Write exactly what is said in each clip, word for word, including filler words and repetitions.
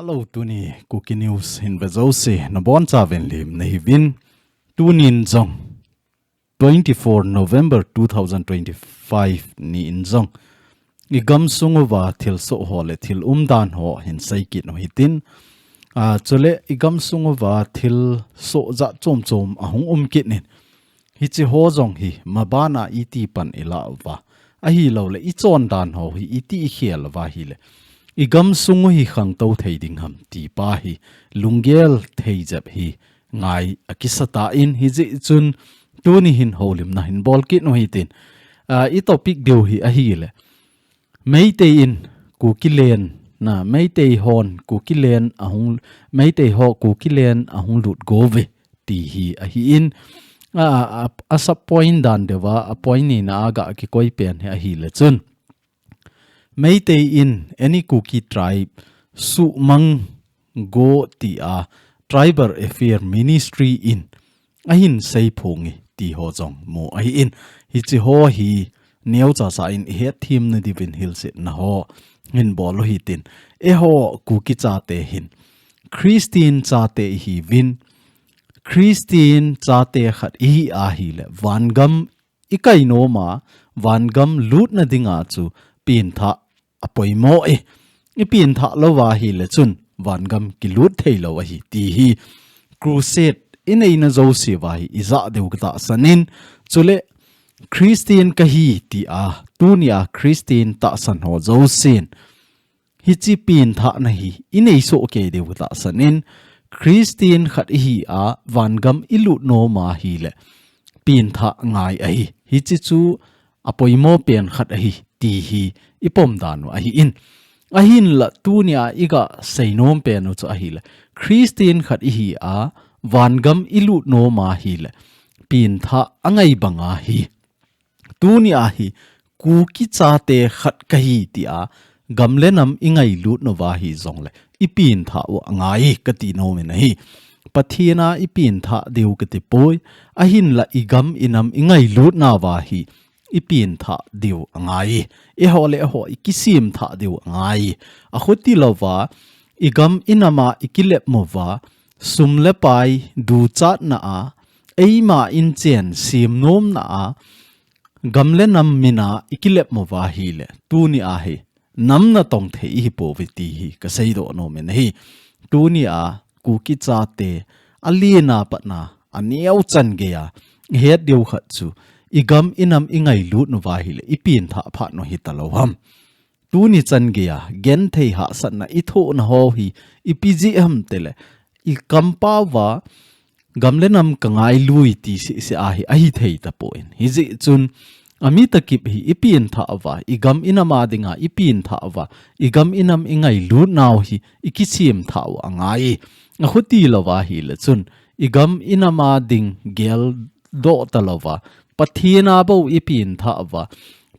Hello, tuni Kuki News hin ve jouse nabonchauvin lim nahiuvin. Tunin jong twenty-four November two thousand twenty-five ni in jong igamsung uva thilsoh ho le thil umdan ho hin seikit u hitin. A, chule igamsung uva thilsoh jat chom chom ahung um kit in. Hiche ho jong hi mabana iti pan ilah uva, ahilouleh ichondan ho hi iti ikhel uva ahileh igamsung u hi khangtou thei ding ham ti pa hi lunggel thei jep hi ngai akisa tan, hijeh chun tuni hin houlimna hin bol kit u hitin. A, i topic diu hi ahileh Meitei in Kuki land na, Meitei hon Kuki land ahung, Meitei ho Kuki land ahung lut go uve ti hi ahin. A, a, a, a sub point dan deuva, a point nina a ga kikoi pen hi ahileh chun, Meitei in any Kuki tribe suhmang go tia Tribal Affair Ministry in ahin seiphong e ti ho jong mu ahin. Hiche ho hi neochacha in ihet themna diuvin hilchetna ho hin bol u hitin. Eiho Kuki chate hin Christian chate ihiuvin, Christian chate khat ihi ahileh vangam ikai nom a, vangam lutna dinga chu penthah apoimo e. Ipenthah louva ahileh chun vangam kilut thei lou ahi ti hi crusade ineina jouse uva hi ija diu katahsan in, chule Christian kahi tia tunia Christian tahsan ho jousen hiche penthahna hi inei soh kei diu katahsan in, Christian khat ihi a vangam ilut nom ahileh penthah ngai ahi. Hiche chu apoimo pen khat ahi ti hi ipom dan u ahin. Ahinlah tunia iga seinom pen u chu ahileh Christian khat ihi a vangam ilut nom ahileh penthah angai banga hi tunia hi Kuki chate khat kahi tia gam le nam ingailut nauva hijongleh ipenthah u angai kati nom in ahi. Pathen a ipenthah diu kati poi, ahinlah igam inam ingailut nauva hi ipenthah diu angai. Eiho le eiho ikisem thah diu angai. Akhuti louva igam inam a ikilep mo uva, sum le pai duchatna a, eima inchen sem nomna a, gam le nam mina ikilep mo uva ahileh tunia hi nam natong thei ihi pouve ti hi kaseidoh nom in ahi. Tunia Kuki chate alen a patna aneo chan geiya ihet diu khat chu igam inam ingailut nauva ahileh ipenthah phat u hita lou ham. Tuni chan geiya genthei hahsatna ithohna ho hi ipi jeh ham tileh ikampau va gam le nam kangailui ti seh seh ahi, ahithei tapon. Hijeh chun ami takip hi ipenthah uva, igam inam a dinga ipenthah uva, igam inam ingailut nau hi ikisem thah u angai. Akhuti louva ahileh chun igam inam a ding geldoh talouva, Pathen a bou ipenthah uva,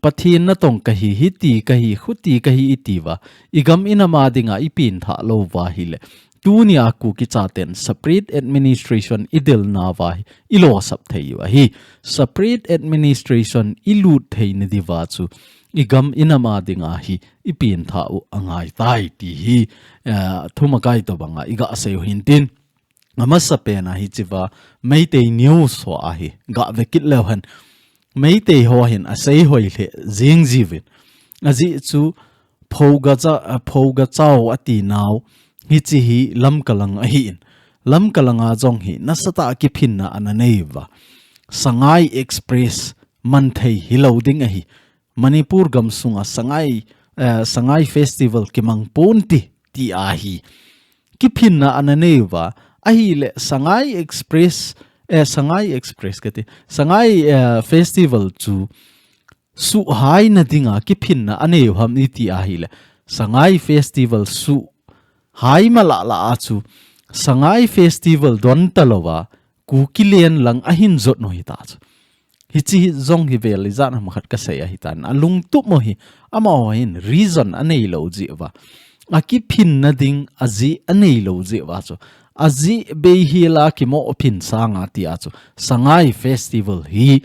Pathen natong kahi, hiti kahi, khuti kahi iti uva, igam inam a dinga ipenthah louva ahileh tunia Kuki chaten separate administration idel nauva hi ilosap thei u ahi. Separate administration ilut theina diuva chu igam inam a dinga hi ipenthah u angai tai ti hi, eh, thumakai tobanga iga sei u hintin. Amasapen a hichea Meitei news ho a hi ga vekit leu hen, Meitei ho hin asei hoi lheh jing jiuvin. Ajeh chu Phogacha, a, Phogachao ati nau, hiche hi Lamka lang ahin. Lamka langa jong hi nasatah a kiphinna ana nei uva, Sangai Express man thei hilou ding ahi. Manipur gamsunga Sangai, eh, Sangai Festival kimang ponte ti ahi. Kiphinna ana nei uva, ahileh Sangai Express, eh, Sangai Express kati, Sangai, eh, Festival chu suhhaina dinga kiphinna anei u ham iti ahileh, Sangai Festival suhhai malala a chu Sangai Festival don talouva, Kuki land lang ahin jot u hita chu. Hiche hi jong hi vel ijat ham khat kasei ahitan. Alungtup mo hi, amaho hin reason anei lou jeh uva, akiphinna ding ajeh anei lou jeh uva chu, ajeh bei hela kimo phin sanga tia chu Sangai Festival hi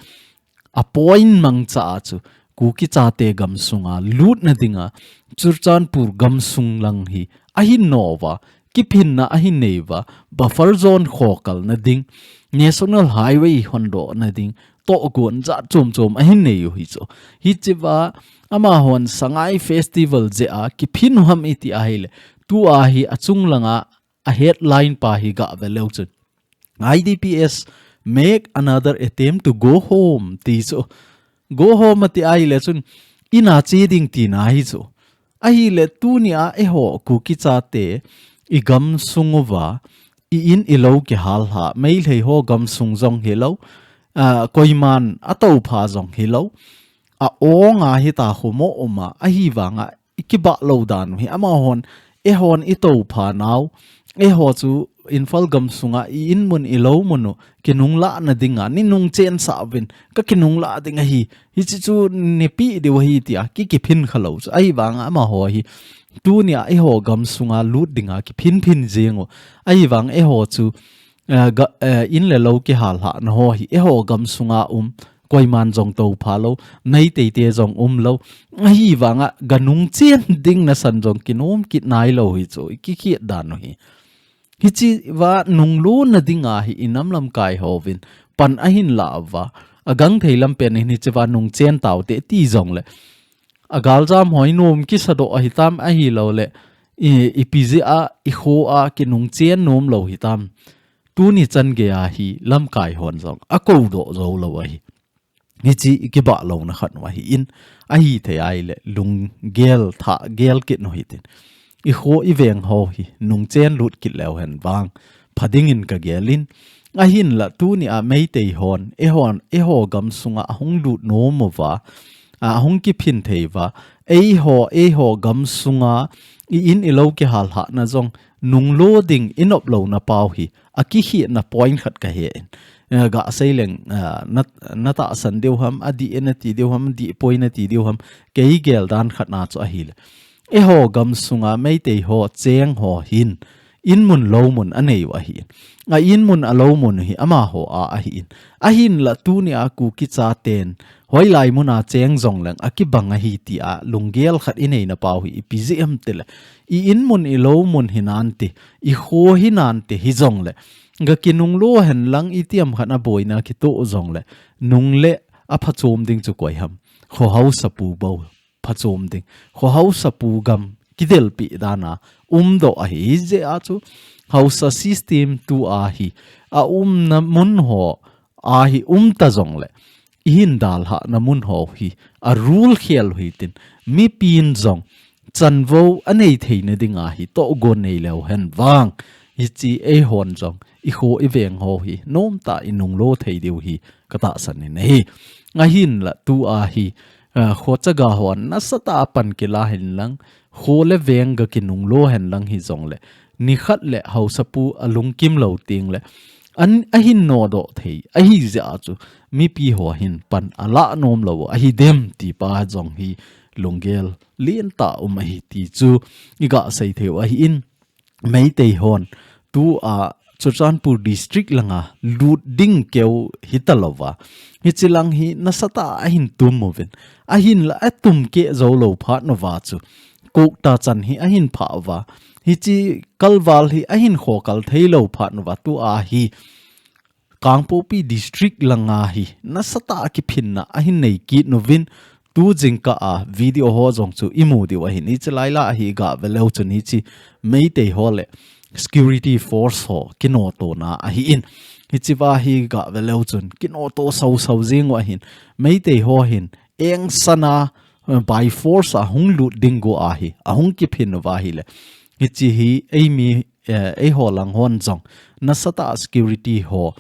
a point mangcha a chu Kuki chate gamsunga lutna dinga Churachandpur gamsung lang hi ahin nova, kiphinna ahin neiva, buffer zone khokalna ding, National Highway hondohna ding, tohgon jat chom chom ahin nei u hi chu. Hichea, amahon Sangai Festival jeh a, kiphin u ham iti ahile, tua hi achung langa, a headline pa hi gah ve leu chun. I D Ps make another attempt to go home ti chu. Go home ati ahile chun, in a che ding tina hi chu. Ahile tunia eiho Kuki chate i gamsung uva, i in i lo kihal ha, Meitei ho gamsung jong hilou, ah, koiman atoupha jong hilou, a-ong a hita khomo uma, ahivanga i kibah lou dan u hi, amahon, eihon i toupha nau, eiho chu Imphal gamsunga i in mun i lo mun u, kinunglahna dinga, nei nungchen sah uvin, ka kinunglah ding ahi, hiche chu nei peh diu ahi tia, ki kiphin kha lou chu, ahivanga amaho hi, tunia eiho gamsunga lut dinga, kiphin phin jing u, ahivang eiho chu, eh, ga, eh, in le lo kihal hahna ho hi, eiho gamsunga um, koiman jong toupha lou, Meitei te jong umlou. Ahivanga ga nungchen ding nasan jong kinom kit nailou hi chu, i kikhet dan u hi. Hichea nunglona dinga hi i nam lamkai hovin pan ahin la uva. Agangthei lampen in hichea nungchen taute ti jongle, a galjam ho i nom kisa doh ahitam ahilouleh, i, ipi jeh a, i kho a kinungchen nom lou hitam. Tuni chan geiya hi lamkai hon jong akou doh jou lou ahi. Hiche i kibah louna khat u ahin, ahithei ahile lunggel thah gel kit u hitin. I kho i veng ho hi nungchen lut kit leu hen vang pha dingin ka gelin, ahinla tunia Meitei hon, eihon, eiho gamsunga ahung lut nom uva, a, ahung kiphin thei uva, eiho, eiho gamsunga i in i lo kihal hahna jong nunglo ding i nop louna pau hi, a kikhetna point khat ka he in. Eh, ga sei leng, ah, na, na tahsan diu ham, adih e nati diu ham, adih poi nati diu ham, kei gel dan khat na chu ahile. Eiho gamsunga Meitei ho, cheng ho hin, in mun lo mun anei u ahi. A in mun a lo mun hi amaho a ahin. Ahinla tunia Kuki chaten, hoilai muna cheng jongleng, akibang ahi tia, lunggel khat i neina pau hi, ipi jeh ham tile. I in mun i lo mun hi nante, i kho hi nante hi jongle. Ga kinunglo hen lang itiham khat a boina kitoh jongle. Nungle aphachom ding chu koi ham. Kho haosapu bou phachom ding. Kho haosapu gam kidelpi dana umdoh ahi jeh a chu. Haosa system tua hi. Aumna mun ho a hi umta jongle. I hin dalhahna mun ho hi. A rule khel u hitin. Mipin jong chanvo anei theina dinga hi tohgon nei leu hen vang. Hiche eihon jong i kho i veng ho hi nomtah i nunglo thei diu hi ka tahsan in ahi. Ahinla tua hi, ah, kho chaga hon nasatah a pan kila hen lang, kho le veng ga kinunglo hen lang hi jongle, nikhat le haosapu alungkim lou tengle, an ahin nodoh thei, ahi jeh a chu mipi ho hin pan ala nom lou ahi dem ti pa jong hi lunggel lentah um ahi ti chu i ga sei thei u ahin, Meitei hon tua Churachandpur district langa lut ding keu hita louva. Hiche lang hi nasatah a ahin tum uvin. Ahinla atum keh jou lou phat uva chu. Kokta chan hi ahin phah uva. Hiche kalval hi ahin khokal thei lou phat uva tua hi. Kangpokpi district langa hi nasatah a kiphinna ahin nei kit uvin, tu jingkah a video ho jong chu i mu diu ahin, hiche laila ahi ga ve leu chun hiche Meitei ho le security force ho kinotona ahin, hichea hi ga ve leu chun kinoto sau sau jing u ahin, Meitei ho hin engsana, eh, by force a hung lut ding go ahi, ahung kiphin uva ahile. Hiche hi eimi, eh, eiho lang hon jong nasatah a security ho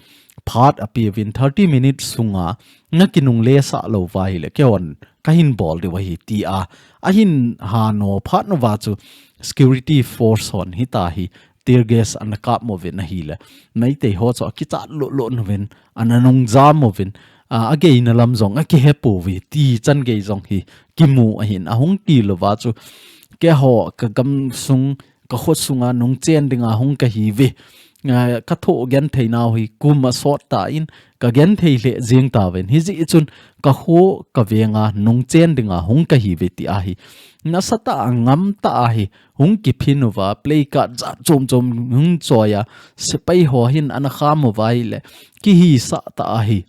phat apeuvin thirty minutes sunga na kinungle sah louva ahile, keihon kahin bol diu ahi tia ahin hano phat uva chu security force hon hitia hi tear gas ana kap uvin ahile, Meitei ho chu akichat lolo uvin, ana nungjam uvin, a, ageina lam jong akihe pouve ti chan gei jong hi kimu ahin, ahung ti louva chu keiho ka gamsung ka khosunga nungchen dinga hung kahiuve. eh, ka thoh genthei nau hi kum asot tan ka genthei lheh jeng tauvin. Hijeh chun ka kho ka venga nungchen dinga hung kahiuve ti ahi. Nasatah a ngamtah a hi hung kiphin uva, play card jat chom chom hung choiya, sepai ho hin ana kham uva ahile, kihisah tah a hi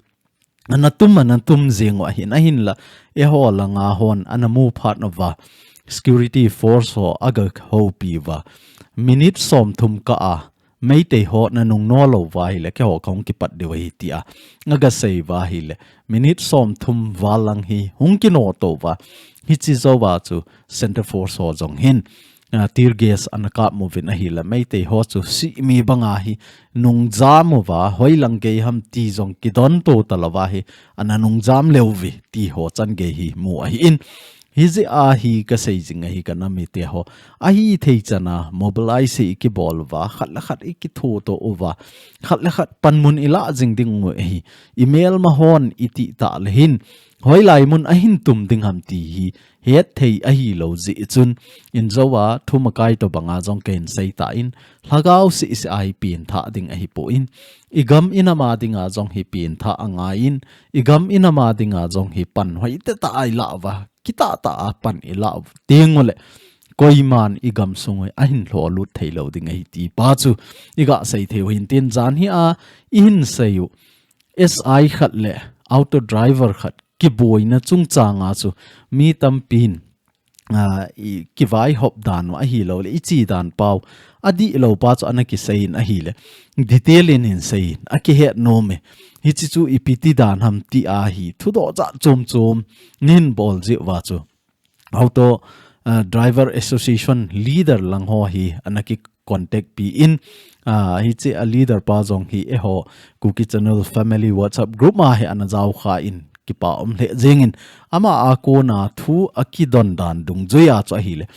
ana tum, ana tum jeng u ahin, ahinla, eiho langa hon ana mu phat uva, security force ho aga houpi uva, minute somthum kah a, Meitei ho nanung nolou uva ahile, keiho kahung kipat diu ahi tia aga sei uva ahile, minute somthum val lang hi hung kino tou uva, hiche jouva chu Centre Force ho jong hin, ah, tear gas ana kap uvin ahile, Meitei ho chu simi banga hi nung jam uva, hoilang gei ham ti jong kidon tou talouva hi ana nung jam lheh uve ti ho chan gei hi mu ahin. Hijeh a hi kasei jing ahi, ka nam mite ho. Ahithei chan a mobilize hi ikibol uva, khat le khat ikithoto uva, khat le khat panmun ilah jing diu ahi. Imelma hon iti tah le hin, hoilai mun ahin tum ding ham ti hi hetthei ahilou jeh chun, injouva thumakai tobanga jong kahin sei tan, lhagao seh seh a hi pengthah ding ahipon, igam inam a dinga jong hi pengthah angaiyin, igam inam a dinga jong hi pan hoitah tah a ilah uva, kitah tah a pan ilah u teng uleh, koiman igam sung u ahin lholut theilou ding ahi ti pa chu iga sei thei u ahin tin, jan hi a ihin sei u, S I khat le auto driver khat kiboina chungchang a chu mi tampin, ah, i kivaihop dan u ahilou le, iche dan pau, adihlou pa chu ana kisei in ahile, detail in hin sei in, akihet nom e. Hiche chu ipi ti dan ham ti a hi thudoh jat chom chom nahin bol jeh uva chu Auto, ah, Driver Association leader lang ho hi ana ki contact pi in, ah, hiche a leader pa jong hi eiho Kuki Channel Family WhatsApp group ma hi ana jao kha in, kipa um lheh jeng in, ama a kona thu akidon dan dungjuia chu ahile,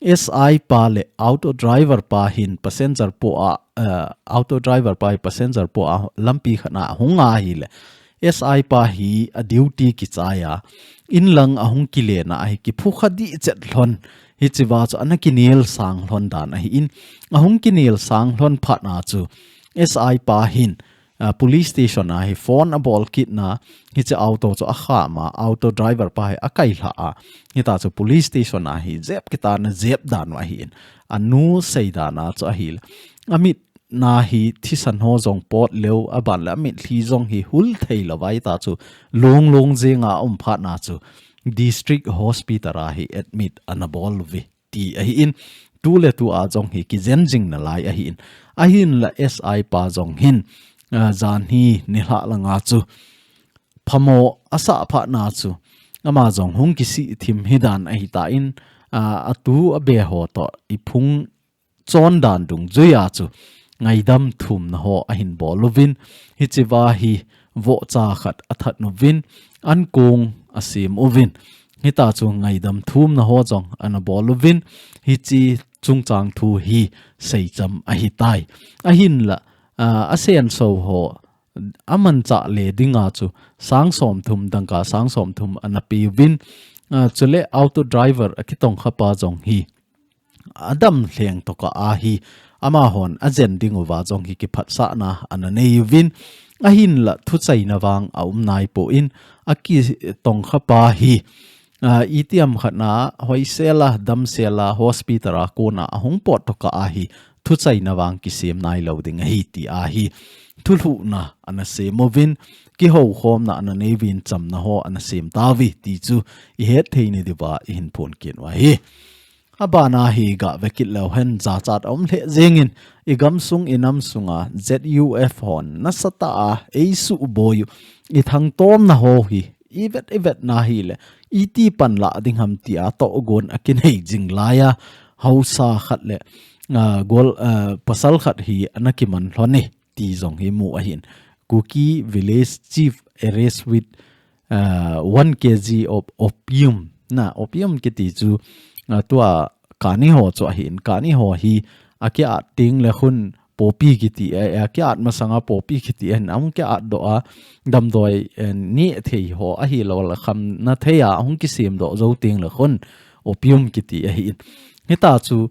S I pa le auto driver pa hin passenger po a, ah, auto driver pa hi passenger po a lampi khat na hung a ahile, S I pa hi a duty kichai a, inlang ahung kile na ahi, kiphukha dih chet lhon, hiche va chu ana kinel sang lhon dan ahin, ahung kinel sang lhon phat na chu S I pa hin, ah, police station a hi phone abol kit na, hiche auto chu akham a, auto driver pa hi akailha a, hita chu police station a hi jep kit a ana jep dan u ahin, anu sei dan a chu ahile, amit na hi thisan ho jong pot leu, aban le amitlhi jong hi hul theilou vai ta chu long long jeng a um phat na chu District Hospital a hi admit ana bol uve ti ahin, tu le tu a jong hi kijen jing nalai ahin, ahinla S I pa jong hin, ah, jan hi nilhah lang a chu phamo asah phat na chu ama jong hung kisih thim hi dan ahi tan, ah, atu abe ho toh iphung chon dan dungjuia chu ngaidam thumna ho ahin bol uvin, hiche va hi vohcha khat athat uvin, ankong asem uvin, hita chu ngaidam thumna ho jong ana bol uvin, hiche chungchang thu hi seicham ahitai. Ahinla, ah, asenso ho amanchah le dinga chu sang somthum, dangka sang somthum ana pe uvin, ah, chule auto driver akitongkha pa jong hi adam lheng tokah a hi amahon ajen ding uva jong hi kiphatsahna ana nei uvin, ahinla thuchaina vang aum naipon, akitongkha pa hi, ah, itiham khat na hoisel a, damsel a, hospital a kona ahung pot tokah a hi thuchaina vang kisem nailou ding ahi ti a hi thulhuhna ana sem uvin, kihoukhomna ana nei uvin, chamna ho ana sem tauve ti chu ihet thei na diuva ihin phon kit u ahi. Abana hi gah vekit leu hen, jachat aum lheh jeng in, igamsung inamsunga Z U F hon nasatah a eisuh boi u, ithangtomna ho hi ivet ivet na hile, iti pan lah ding ham tia tohgon akinei jing laiya, haosa khat le, ah, gol, ah, pasal khat hi ana kiman lhon e ti jong hi mu ahin. Kuki village chief arrest with, ah, one K G of opium. Na, opium kiti chu, ah, tua kani ho chu ahin. Kani ho hi akiat teng le khun poppy kiti, eh, akiat masanga poppy kiti ahin, ahung kiat doh a, damdoi, eh, neh thei ho ahilou le khamna thei a ahung kisem doh jou teng le khun opium kiti ahin. Hita chu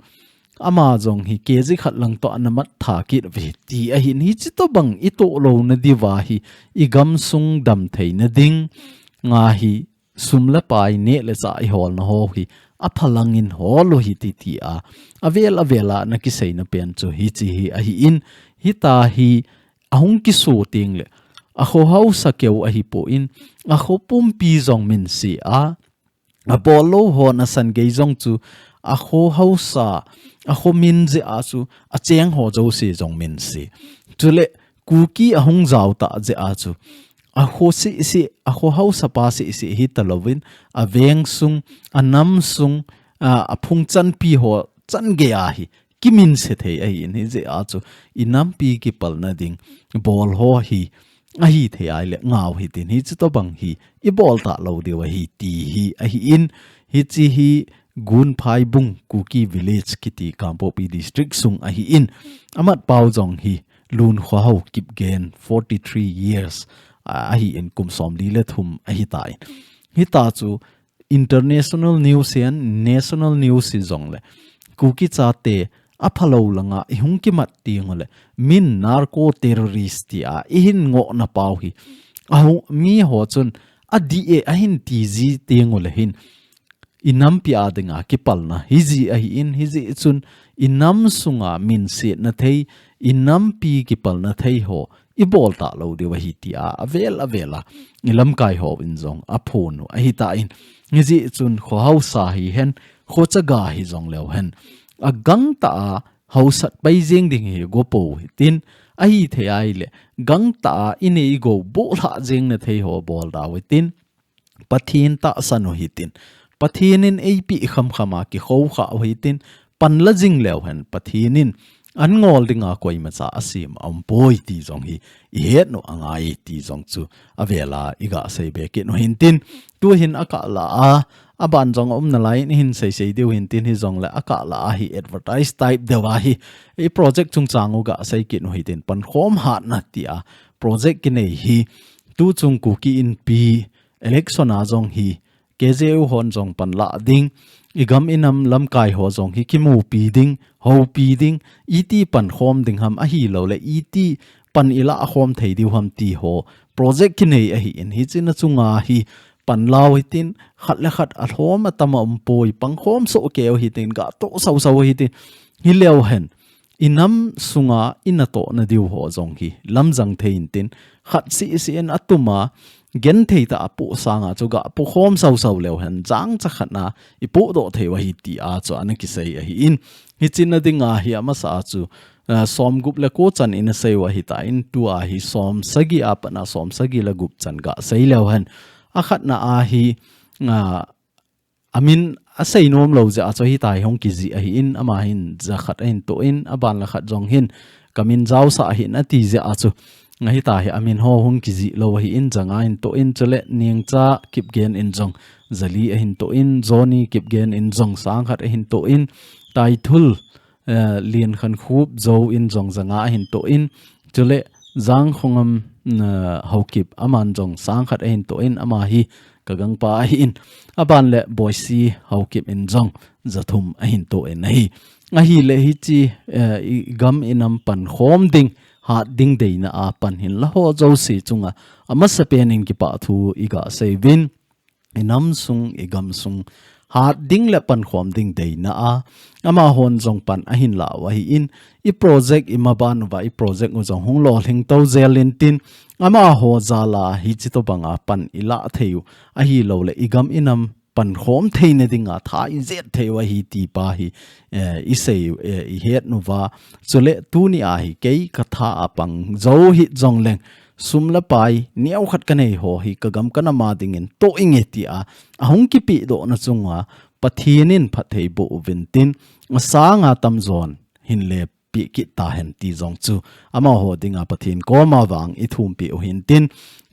ama jong hi K G khat lang toh ana mat tha kit uve ti ahin, hichi tobang i toh louna diuva hi i gamsung dam theina dinga hi sum le pai neh le chah i holna ho hi aphalangin hol u hite tia avel avel a ana kiseina pen chu hichi hi ahin, hita hi ahung kiso teng le a kho haosa keu ahipon, a kho pumpi jong minse a, a bol lou ho nasan gei jong chu a kho haosa, a kho min jeh a chu a cheng ho jouse jong minse. Chule Kuki ahung jao ta jeh a chu a kho seh seh, a kho haosa pa seh seh hita louvin, a veng sung, a nam sung, a, a phung chanpi ho chan gei a hi kiminse thei ahin, hijeh a chu i nampi kipalna ding bol ho hi ahi thei ahile ngau hitin, hichi tobang hi i bol ta lou diu ahi ti hi ahin, hichi hi Gunphaibung Kuki Village kiti Kangpokpi District sung ahin, amat pau jong hi Lunkhohao Kipgen, forty three years, a, ahin, kum somli le thum ahitan. Hita chu international news hihen, national news hijongle, Kuki chate aphalou langa i hung kimat teng ule, min narco terrorist tia i hin ngohna pau hi, a hung, mi ho chun adih e ahin ti ji teng ule hin, i nampi a dinga kipalna hiji ahin, hijeh chun i nam sunga minsetna thei, i nampi kipalna thei ho i bol ta lou diu ahi tia avel avel a i lamkai hon jong aphon u ahitan. Hijeh chun kho haosa hihen, kho chaga hijong leu hen, a gangtah a haosat pai jeng ding hi go pou hitin, ahi thei ahile gangtah a i nei i gou boh lhah jeng na thei ho bol dau hitin, Pathen tahsan u hitin, Pathen in eipeh khamkham a kikhou kha u hitin, pan la jing leu hen Pathen in an ngol dinga koimacha asem aumpoi ti jong hi i het u angai ti jong chu avel a i ga sei be kit u hintin, tuhin a kah lah a, aban jong a um nalai in i hin sei sei diu hintin, hijongle a kah lah a hi advertise type deu a hi i project chungchang u ga sei kit u hitin, Pankhom Hatna tia project kinei hi, tuchung Kuki Inpi election a jong hi K J U hon jong pan lah ding, i gam i nam lamkai ho jong hi kimupi ding, houpi ding, iti pankhom ding ham ahilouleh iti pan i lah khom thei diu ham ti ho project kinei ahin, hichi na chunga hi pan lau hitin, khat le khat alhom atam a um poi, pankhom soh keu hitin, ga toh sau sau hitin, hi leu hen i nam sunga i natohna diu ho jong hi lamjang thei intin, khat seh seh in atum a, genthei tah a poh sanga chu ga poh khom sau sau leu hen, jangcha khat na i poh doh thei u ahi tia chu ana kisei ahin, hichi na dinga hi amasa a chu, ah, som gup le ko chan in a sei u ahitan, tua hi som sagi a pat na som sagi le gup chan ga sei leu hen, a khatna a hi, ah, amin asei nom lou jeh a chu hitia hi hung kijih ahin, ama hin ja khat ahin toh in, aban la khat jong hin ka min jaosah ahin ati jeh a chu, nga hitia hi amin ho hung kijih lou ahin, ja nga ahin toh in, chule Nengcha Kipgen in jong ja li ahin toh in, Johnny Kipgen in jong sang khat ahin toh in, Taithul, eh, Lienkhankhup Zou in jong ja nga ahin toh in, chule Jangkhongam, eh, Haokip aman jong sang khat ahin toh in, ama hi ka gangpa ahin, aban le Boisi Haokip in jong ja thum ahin toh in ahi. Ahile hichi, eh, i gam i nam pankhom ding, hat ding deina a pan hinla ho jouse chunga amasa pen in kipa thu i ga sei uvin, i nam sung, i gam sung hat ding le pankhom ding deina a, ama hon jong pan ahin la u ahin, i project i maban uva, i project u jong hung lolhing tou jel intin, ama ho jal a hichi tobang a pan i lah thei u ahilouleh i gam i nam pankhom theina dinga tha i jet thei u ahi ti pa hi, eh, i sei, eh, i het uva. Chule tuni a hi kei ka tha a pang jou hih jongleng, sum le pai neo khat ka nei ho hi ka gam ka nam a dingin toh inge tia ahung kipeh dohna chunga Pathen in phatthei boh uvin tin, asanga tamjon hin le peh kit tahen ti jong chu amaho dinga Pathen koma vang i thum peh u hintin.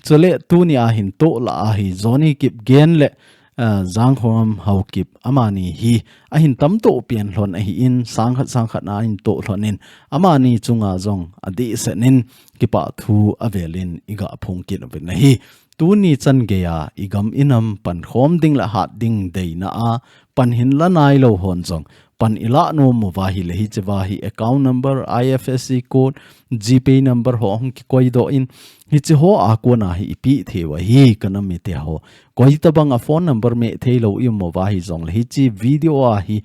Chule tuni a hin toh lah a hi Johnny Kipgen le, eh, Jangkhongam Haokip amani hi ahin tamtoh pen lhon ahin, sang khat sang khat na ahin toh lhon in, amani chunga jong adehset in kipa thu avel in i ga phong kit uvin ahi. Tuni chan gei a i gam i nam pankhom ding le hat ding deina a pan hin la nailou hon jong pan ilah nom uva ahile, hiche va hi account number, I F S C code, GPay number ho ahung kikoi doh in, hiche ho a kona hi ipi thei u ahi, ka nam mite ho. Koi tabang a phone number me thei lou i um uva hijongle, hiche video a hi,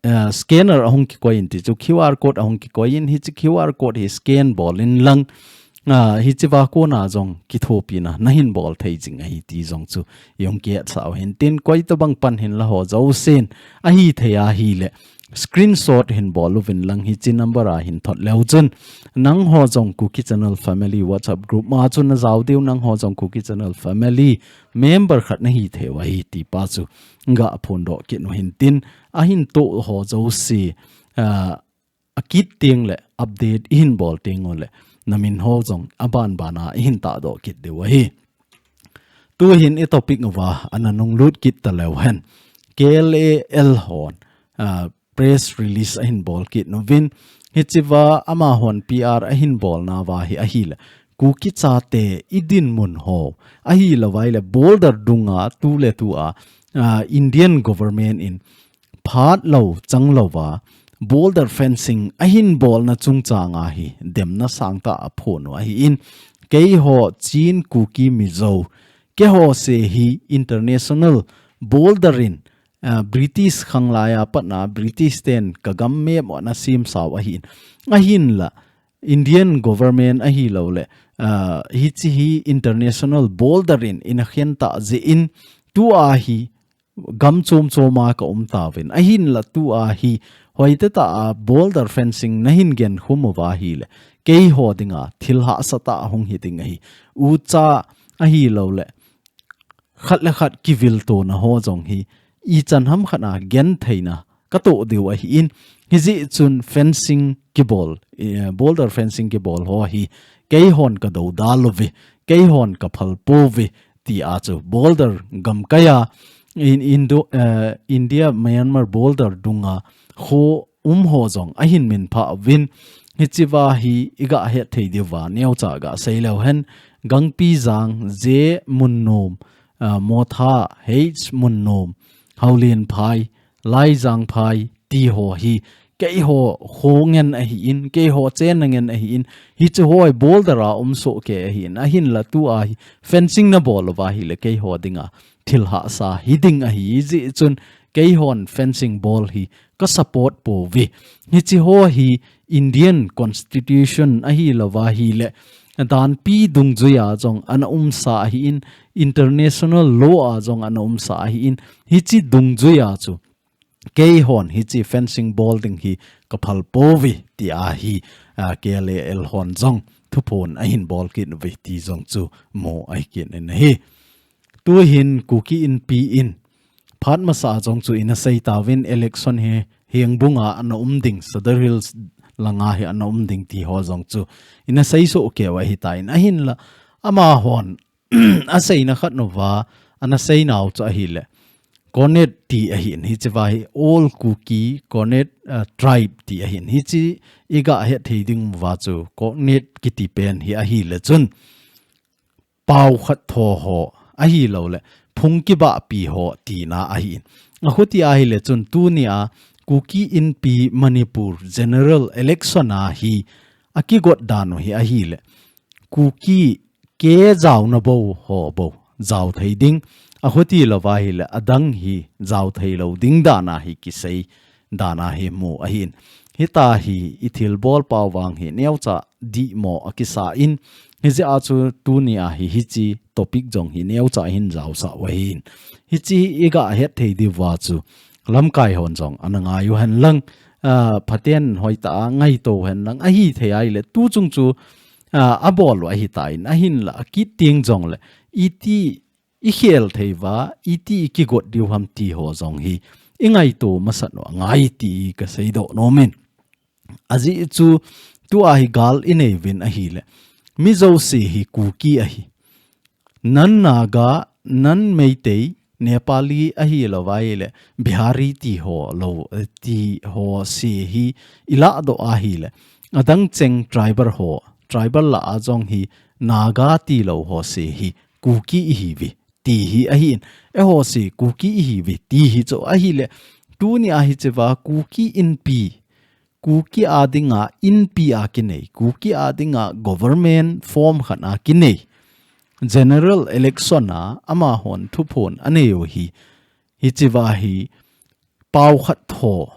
eh, scanner ahung kikoi in ti chu Q R code ahung kikoi in, hiche Q R code hi scan bol in lang, ah, hiche va kona jong kithopina na hin bol thei jing ahi ti jong chu i hung kihetsah u hin tin, koi tabang pan hin la ho jousen ahi thei ahile, screenshot hin bol uvin lang hiche number a hin thot leu chun, nang ho jong Kuki Channel Family WhatsApp group ma chu na jao diu, nang ho jong Kuki Channel Family member khat na hi thei u ahi ti pa chu ga phondoh kit u hin tin, ahin toh ho jouse, ah, a kit teng le update i hin bol teng u le, na min ho jong a ban ban a i hin tahdoh kit diu ahi. Tu hin i topic uva ana nung lut kit ta leu hen. K L A L hon, ah, press release ahin bol kit uvin. Hiche va amahon P R ahin bolna va hi ahile, Kuki chate i dinmun ho, ahilou va ahile border dunga tu le tu a, ah, Indian government in phat lou chang lou va border fencing ahin bolna chungchang a hi demna sangtah a phon u ahi in, keiho Chin, Kuki, Mizo, keiho se hi international border in, ah, British khanglai a pat na British ten ka gam map ana semsa u ahi in, ahinla Indian government ahilou le, ah, hiche hi international border in ina khen tah jeh in, tu a hi gam chom chom a ka um tauvin, ahinla tu a hi hoitah tah a border fencing na hin gen khum uva ahile, keiho dinga thil hahsa tah hung hi ding ahi. Ucha ahilou le, khat le khat kivil tona ho jong hi ichan ham khat a gen theina ka toh diu ahi in, hijeh chun fencing kibol, eh, border fencing kibol ho hi keihon ka dodal uve, keihon ka phal pouve, ti a chu border gamkai a in Indo, eh, India Myanmar border dunga kho um ho jong ahin min phah uvin, hiche va hi i ga het thei diu va neocha ga sei leu hen. Gangpijang, J Munnom, ah, Motha, H Munnom, Haulianphai, Laijangphai ti ho hi keiho kho ngen ahi in, keiho chenna ngen ahi in, hiche ho hi border a um soh kei ahi in, ahinla tu a hi fencing na bol uva ahile keiho dinga thil hahsa hi ding ahi jeh chun, keihon fencing bol hi ka support pouve. Hiche ho hi Indian Constitution ahilou va ahile, danpi dungjui a jong ana umsa ahi in, international law a jong ana umsa ahi in, hiche dungjui a chu keihon hiche fencing bol ding hi ka phal pouve, ti a hi, ah, K L A L hon jong thuphon ahin bol kit uve ti jong chu mu ahi kit in ahi. Tu hin Kuki Inpi in phat masa a jong chu ina sei tauvin election hi Hengbung a ana um ding, Sadar Hills langa hi ana um ding ti ho jong chu ina sei soh keu ahi tan, ahinla amahon a seina khat nu va ana seinau chu ahile, Konat ti ahi in, hiche va hi All Kuki Konat, ah, tribe ti ahi in, hiche i ga het thei diu va chu Konat kiti pen hi ahile chun pao khat tho ho ahilou le phung kibahpi ho tina ahi in. Akhuti ahile chun tuni a Kuki Inpi Manipur General Election a hi a kigot dan u hi ahile, Kuki ke jaona bou ho bou jao thei ding, akhuti lou va ahile adang hi jao thei lou ding dan a hi kisei dan a hi mu ahi in. Hita hi i thilbol pau vang hi neocha dihmo a kisa in, hijeh a chu tuni a hi hiche topic jong hi neocha hin jaosah u ahi in. Hiche i ga het thei diu va chu lamkai hon jong ana ngai u hen lang, ah, phaten hoitah a ngaito hen lang, ahi thei ahile tu chung chu, ah, a bol u ahi tan, ahinla a kit teng jongle iti i khel thei va, iti i kigot diu ham ti ho jong hi i ngaito masat u angai ti ka seidoh nom in. Ajeh chu tu a hi gal i nei uvin ahile, mi jouse hi Kuki ahi. Nan Naga, nan Meitei, Nepali ahilou va ahile, Bihari ti ho lou, eh, ti ho se hi i lahdoh ahile, adang cheng tribal ho, tribal lah a jong hi Naga tilou ho se hi Kuki i hi uve ti hi ahi in, eiho se Kuki i hi uve ti hi chu ahile, Tuni a hichea Kuki Inpi, Kuki a dinga Inpi a kinei, Kuki a dinga government form khat a kinei general election a amahon thuphon anei u hi, hichea hi pau khat tho,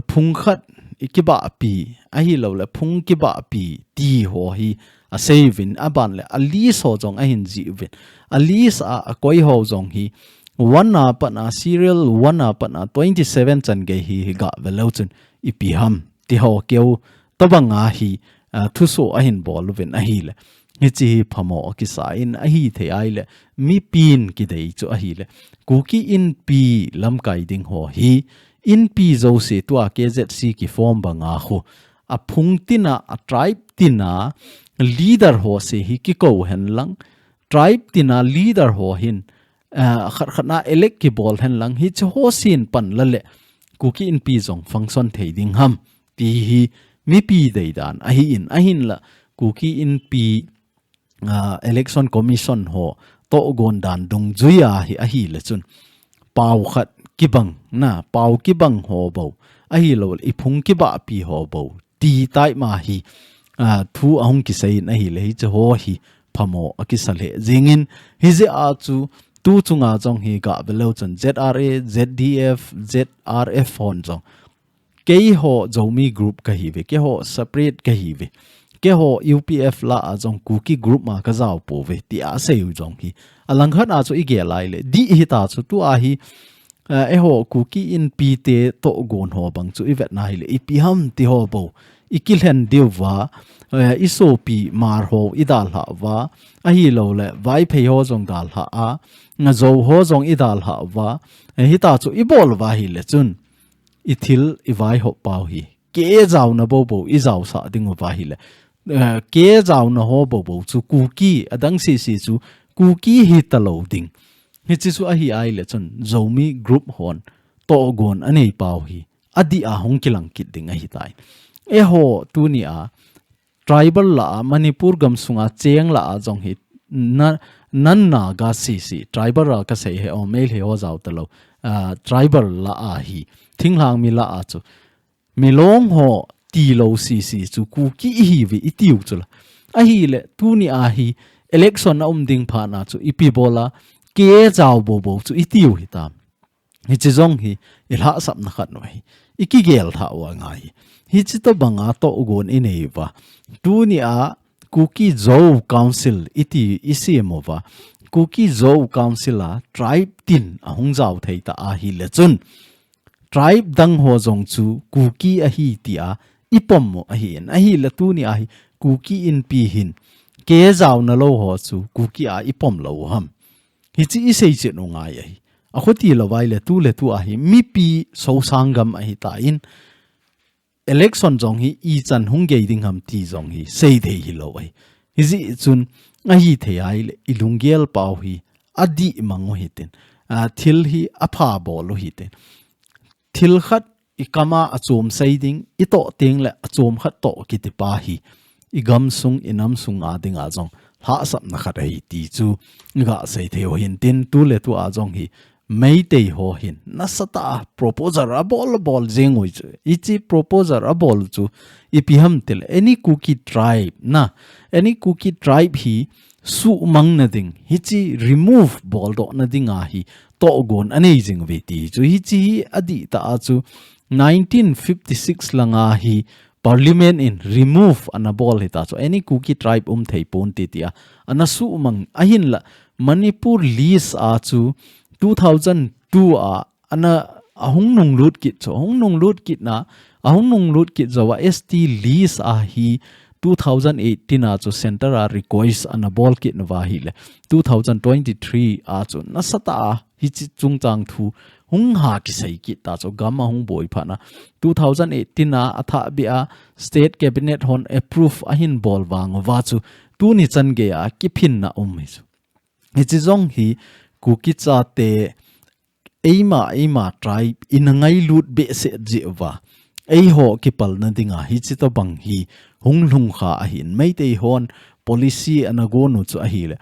phung khat i kibahpi, ahilou le phung kibahpi ti ho hi asei uvin, aban le a list ho jong ahin jih uvin. A list a akoi ho jong hi one a pat a, serial one a pat a twenty seven chan gei hi, hi gah ve leu chun ipi ham ti ho keu tobang a hi, a, thuso ahin bol uvin ahile. Hichi hi phamo akisa in ahithei ahile, mipin kidei chu ahile. Kuki Inpi lamkai ding ho hi, Inpi jouse tua K Z C kiform banga khu, a phung tina, a tribe tina, leader ho se hi kikou hen lang, tribe tina leader ho hin, a, khat khat na elect kibol hen lang, hichi ho sin pan la le, Kuki Inpi jong function thei ding ham ti hi mipi deidan ahi in, ahin la Kuki Inpi, a, Election Commission ho tohgon dan dungjuia hi ahile chun, pau khat kibang na, pau kibang ho bou, ahilou le i phung kibahpi ho bou ti tai ma hi, a, thu ahung kisei in ahile, hichi ho hi phamo akisa le jing in, hijeh a chu tu chunga jong hi gah ve leu chun Z R A, Z D F, Z R F hon jong, keiho Zomi group kahi uve, keiho separate kahi uve, keiho U P F la a jong Kuki group ma kajao pouve, ti asei u jong hi. Alang khat a chu igel a ahile, dih hita chu tua hi, eh, eiho Kuki Inpi te tohgon ho bang chu ivet na ahile, ipi ham ti ho bou, i kilhen diu va, eh, i sopi Hmar ho i dalha uva, ahilou le Vaiphei ho jong dalha a, Zo ho jong i dalha uva, eh, hita chu i bol uva ahile chun, i thil i vaihop pau hi, ke jaona bou bou i jaosah ding uva ahile, eh, ke jaona ho bou bou chu Kuki, adang sisi chu Kuki hita lou ding. Hichi chu ahi ahile chun Zomi group hon tohgon anei pau hi, adih a hung kilang kit ding ahitai. Eiho tuni a tribal la a, Manipur gamsunga cheng la a jong hi, na, non-Naga sisi, tribal la kasei hi, o, Meitei ho jao talou, a, tribal la a hi, thinglhang mi la a chu, Milong ho tilou sisi chu Kuki ihi uve itiu chu la. Ahile, tuni a hi, election a um ding phat na chu, ipi bol a, ke jao bou bou chu itiu hitam. Hichi jong hi, i lhahsapna khat u ahi. I kigel tha u angai. Hichi tobanga tohgon i nei uva. Tuni a Kuki Zo Council iti i sem uva. Kuki Zo Council a tribe tin ahung jao thei ta ahile chun, tribe dang ho jong chu Kuki ahi tia i pom u ahi in. Ahile tuni a hi Kuki Inpi hin ke jaona lou ho chu Kuki a i pom lou u ham. Hichi i sei chet u ngai ahi. A khuti lou vai le tu le tu a hi mipi sosanggam ahi ta in, election jong hi ichan hung gei ding ham ti jong hi sei thei hilou ahi. Hijeh chun ahithei ahile i lunggel pau hi adih mang u hitin. A, thil hi apha bol u hitin. Thil khat i kam a achom sei ding, i toh teng le achom khat toh kiti pa hi, i gamsung, i namsung a dinga jong lhahsapna khat ahi ti chu i gah sei thei u hintin, tu le tu a jong hi Meitei ho hin nasatah a proposal abol, abol jeng u chu. Hichi proposal abol chu ipi ham tile, any Kuki tribe na, any Kuki tribe hi suhmang na ding, hichi remove bol doh na ding a hi tohgon anei jing uve ti chu. Hichi hi adih tah a chu nineteen fifty six langa hi Parliament in remove ana bol hita chu, any Kuki tribe um thei pon ti tia ana suhmang ahin la, Manipur list a chu two thousand two a ana ahung nunglut kit chu, ahung nunglut kit na, ahung nunglut kit jou a S T list a hi two thousand eighteen a chu center a request ana bol kit na uva ahile, two thousand twenty-three a chu nasatah a hichi chungchang thu hung ha kisei kit ta chu, gam ahung boi phat na, two thousand eighteen a athah beh a state cabinet hon approve ahin bol vang uva chu tuni chan gei a kiphinna um hi chu. Hichi jong hi Kuki chate eima, eima tribe ina ngailut behseh jeh uva, eiho kipalna dinga hichi tobang hi hung lhung kha ahin, Meitei hon policy ana gon u chu ahile,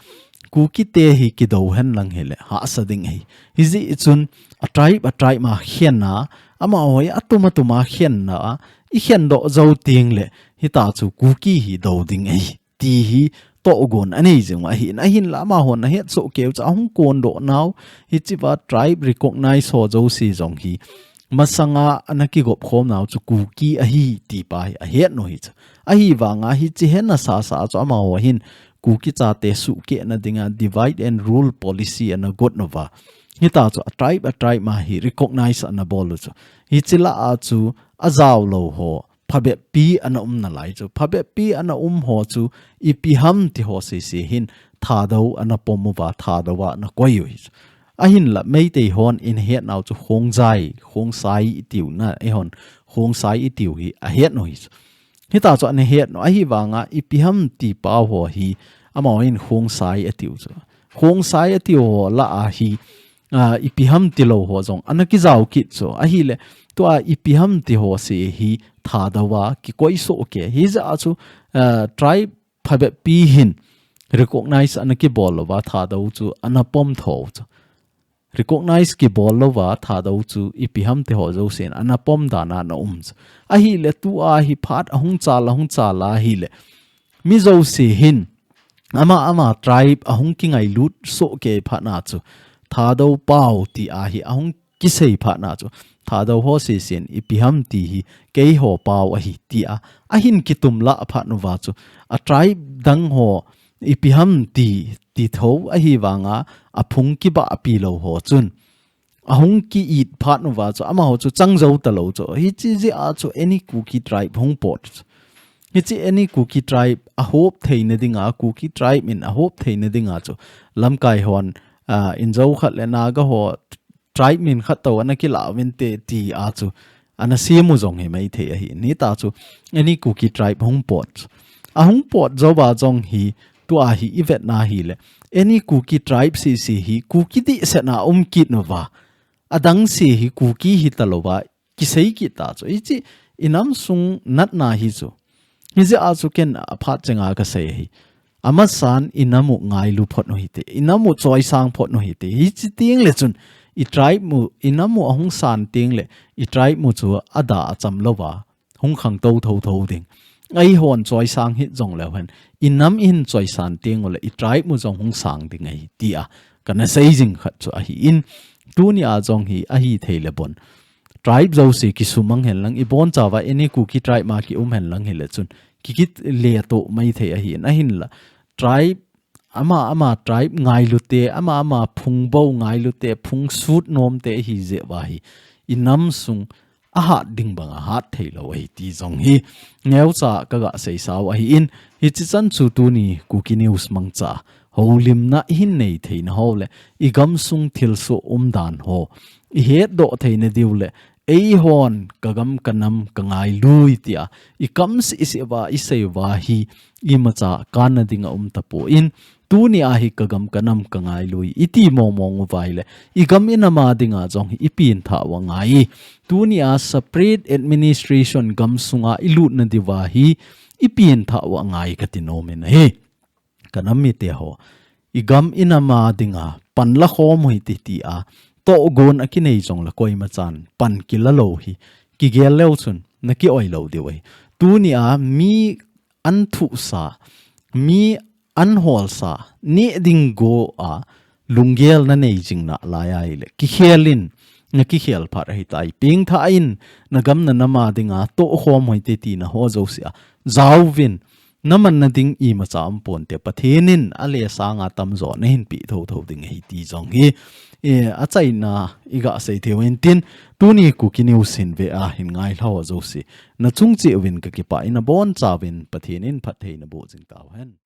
Kuki te hi kidou hen lang hile hahsa ding ahi. Hijeh chun a tribe a tribe ma khenna, amaho hi atum atum a khenna, i khen doh jou teng le, hita chu Kuki hi do ding ahi ti hi tohgon anei jing u ahi. Ahinla amahon ahet soh keu chu ahung kon doh nau, hichea tribe recognize ho jouse jong hi masanga ana kigop khom nau chu Kuki ahi ti pa hi ahet u hi chu. Ahivanga hiche hetna sasa chu amaho hin Kuki chate suhkeh na dinga divide and rule policy ana got uva. Hita chu a tribe a tribe ma hi recognize ana bol u chu. Hiche lah a chu ajao lou ho phabep pi ana um nalai chu. Phabep pi ana um ho chu ipi ham ti ho sese hin Thadou ana pom uva, Thadou a ana koi u hi chu. Ahinla Meitei hon i het nau chu Khongsai, Khongsai i tiu na, eihon Khongsai i tiu hi ahet u hi chu. Hita chu ana het u, ahivanga ipi ham ti pau ho hi, amaho hin Khongsai a tiu chu. Khongsai a tiu ho lah a hi, a, ipi ham ti lou ho jong ana kijao kit chu. Ahile, tua ipi ham ti ho se hi Thadou a kikoi soh kei. Hijeh a chu, a, tribe phabep pi hin recognize ana kibol louva Thadou chu ana pom tho chu. Recognize kibol louva Thadou chu ipi ham ti ho jousen ana pom dan a ana um chu. Ahile tua hi phat ahung chal, ahung chal ahile, mi jouse hin ama ama tribe ahung kingailut soh kei phat na chu Thadou pau ti a hi ahung kisei phat na chu Thadou ho sesen ipi ham ti hi keiho pau ahi ti a ahin kitum lah phat uva chu a tribe dang ho ipi ham ti, ti tho ahivanga aphung kibahpi lou ho chun ahung ki-it phat uva chu amaho chu chang jou talou chu. Hiche jeh a chu any Kuki tribe hung pot chu. Hiche any Kuki tribe ahop theina dinga, Kuki tribe in ahop theina dinga chu lamkai hon, a, Inzo khat le Naga ho tribe min khat tou ana kilah uvinte ti a chu ana sem u jong hi maithei ahi. Hita chu any Kuki tribe hung pot chu. Ahung pot jouva jong hi tua hi i vet na hile, any Kuki tribe sese hi Kuki dihset na um kit uva, adang se hi Kuki hita louva kisei kit ta chu. Hiche i nam sung natna hi chu. Hijeh a chu ken aphat chenga kasei ahi. Amasan i nam u ngailu phot u hite. I nam u choisang phot u hite. Hiche teng le chun i tribe u, i nam u ahung san teng le i tribe u chu ada acham louva hung khangtou thotho ding. Eihon choisang hih jongleu hen, i nam i hin choisan teng ule i tribe u jong hung sang ding ahi ti a kana sei jing khat chu ahin, tuni a jong hi ahithei le bon. Tribe jouse kisumang hen lang, i bonchauva any Kuki tribe ma kium hen lang hile chun kikit le to maithei ahin, ahinla tribe ama ama tribe ngailu te, ama ama phung bou ngailu te, phung sut nom te ahi jeh uva hi i nam sung ahat ding banga hat thei lou ahi ti jong hi neocha kaga seisau ahin, hiche chan chu tuni Kuki News mangcha houlimna i hin nei theina ho le i gamsung thilsoh umdan ho i hetdoh theina diu le eihon ka gam ka nam ka ngailui tia i kam seh seh uva i sei uva hi imacha kanna dinga um tapon, tuni a hi ka gam ka nam ka ngailui i ti mong mong uva ile i gam i nam a dinga jong hi i pengthah u angai. Tuni a separate administration gamsunga i lutna diuva hi i pengthah u angai kati nom in ahi. Ka nam mite ho, i gam i nam a dinga pan la khom u hite tia tohgon a kinei jongle koima chan pan kila lou hi kigel leu chun na ki-oi lou diu ahi. Tuni a mi an thusa, mi an holsa, neh ding go a lunggel na nei jing nalai ahile kikhel in, na kikhel phat ahitai. Pengthah in, na gam na nam a dinga tohkhom u hite tina ho jouse a jao uvin, na manna ding imacha um ponte. Pathen in a le sanga tamjo na hin peh thotho ding ahi ti jong hi, e, achaina i ga sei thei u hintin, tuni Kuki News hin ve a hin ngailhah ho jouse na chung cheh uvin ka kipah in, abonchauvin Pathen in phatthei na boh jing tauhen.